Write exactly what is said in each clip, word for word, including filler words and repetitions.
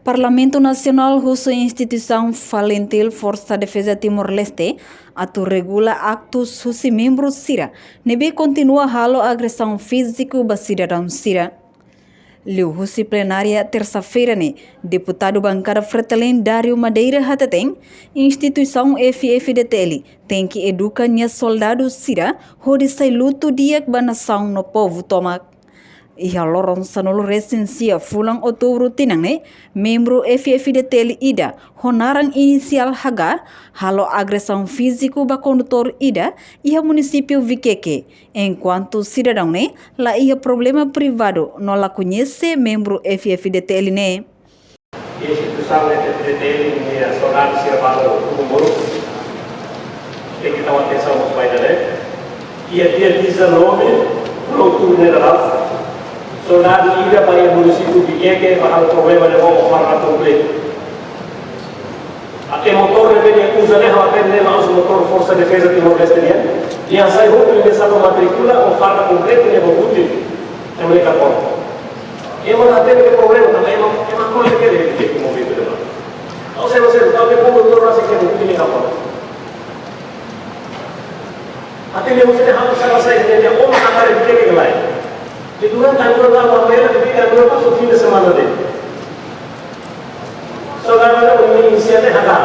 Parlamentu Nasionál husu instituisaun FALINTIL Forsa Defeza Timor-Leste atu regula aktus husi membru sira ne'ebé kontinua halo agresaun fíziku ba sidadaun sira. Liuhusi plenária tersa-feira ne'e, deputadu bankada Fretilin Dario Madeira hateten, instituisaun F-FDTL tenke eduka nia soldadu sira hodi sai lutu di'ak ba nasaun no povu tomak. Iha loron sanulu-resin-sia fulan Outubru tinan ne'e, membru F-FDTL ida ho naran inisiál H halo agresaun fíziku ba kondutór ida iha munisípiu Viqueque, enkuantu sidadaun ne'e la iha problema privadu no la koñese membru F-FDTL ne'e. Instituisaun F-FDTL nia soldadu sira balu tun moruk. Tenke tau atensaun mós ba ida-ne'e. Iha dia dezanove, fulan Outubru ne'e daudaun, soldadu ida ba iha munisípiu Viqueque ba halo problema ne'e ho farda kompletu. Até motór ne'ebé nia uza ne'e, ha'u hatene ne'e la'ós motór Forsa Defeza Timor-Leste nian. Nia sai hotu, nia sala matrikula ho farda kompletu ne'e ba butin. Ema ne'e kapon. Ema la hatene problema, tanba ema, ema ko'alia ke le ke momentu de la. Ou seja, você, talvez como doutor vai ser que não tem kapon. Até mesmo se ele ramo sala sai, ele é homem, tá para ele ter que lá. E durante a lua lá, uma vela que fica a lua, passou o fim de semana dele. Só dá para o menino iniciar de radar.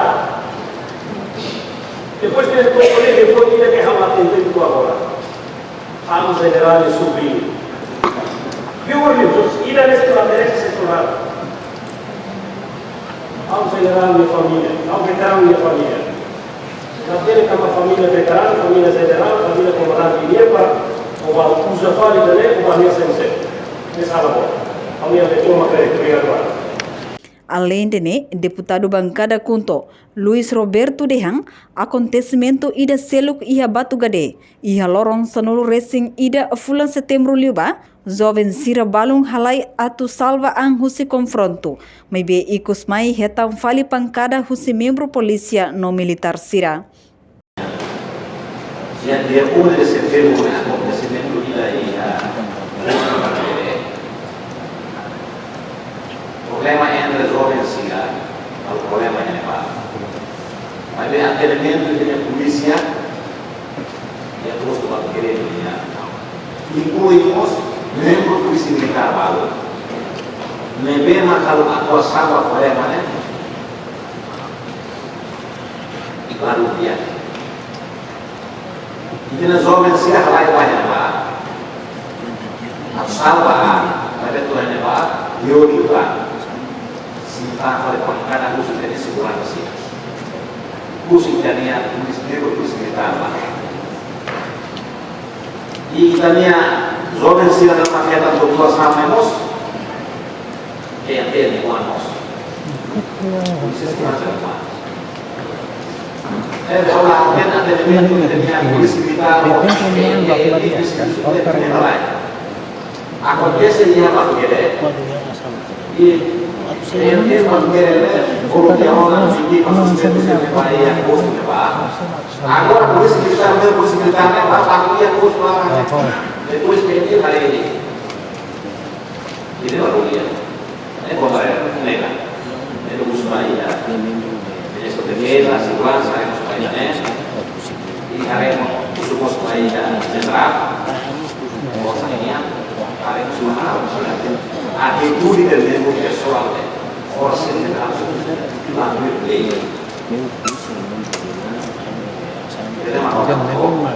Depois que ele tocou, ele foi, ele quer ralar, tem tempo agora. Algo general e sublime. Viu, Orlando? Ida nesse que merece ser soldado. Algo general minha família, algo veterano minha família. Naquele que é uma família veterana, família general, família comandante de guerra, o bar usa fali também, o bar minha sensei. Essa é a boa. A minha leitura, uma creia, obrigado. Aleinde ne'e, deputadu bankada KHUNTO, Luis Roberto dehan, akontesimentu ida seluk iha Batugade, iha loron sanulu-resin-ida fulan Setembru liubá, joven sira balun halai atu salva an husi konfrontu, maibé ikus mai hetan fali pankada husi membru polísia no militár sira. Dia, dia um de setembro, ne'e, akontesimentu ida iha, ah, problema entre joven sira, halo problema iha ne'ebá. Maibé atendimentu de polísia, iha postu Batugade nian, inklui mós membru polísia militár balu. Ne'ebé mak halo atuasaun ba problema ne'e, balu dia. Ita-nia joven sira halai ba iha ne'ebá. Atu salva an, maibé to'o iha ne'ebá, yo di ba. Sira fali pankada husi ita-nia seguransa sira. Husi ita-nia, husi ita-nia, husi ita-nia. I ita-nia joven sira ne'ebé hetan atuasaun ne'e mós. Tem, tem, tem, tem. Eh, hola, tem atendimentu, tem polísia militár, eh, eh, eh, eh, eh, eh, eh. Akontese iha Batugade. I, eh, eh, Batugade ne'e, grupu yang orang sini, maksudnya, bisa dibayar, bos, dibayar. Agora, polísia militár, polísia militár, ne'e, ba, ba, iha, bos, ba. Depois, tem, hari ini. Ida-ne'e baru dia. Ne'e kau bayar, ne'e kan. Ne'e husu ba ida. Ministru Defeza, Seguransa, ne'e husu ba ida, ne'e. I haree mós husu ba ida, Jenerál. Forsa nian, haree husu ba ida. Atitude de membru pesoál, ne'e. Forsa nian, haree husu ba ida. Ida-ne'e mak, ida-ne'e mak,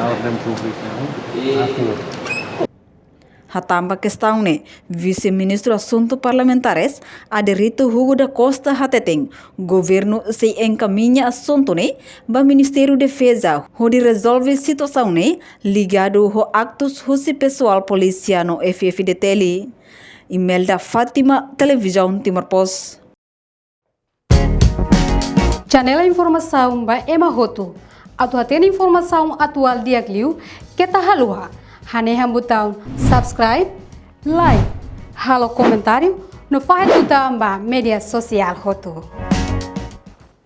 orden públiku, ne'e? I hatán ba kestaun ne'e, Vise-Ministru Asuntu Parlamentares, Aderito Hugo da Costa hateten, governu sei enkamiña asuntu ne'e ba Ministériu Defeza, hodi rezolve situasaun ne'e ligadu ho aktus husi pesoál polísia no F-FDTL. Imelda Fátima, Televizaun Timor Post. Janela informasaun ba ema hotu. Atu hatene informasaun atuál di'ak liu, keta haluha hanehan butaun subscribe, like, halo komentáriu, no fahe tutan ba média sosiál hotu.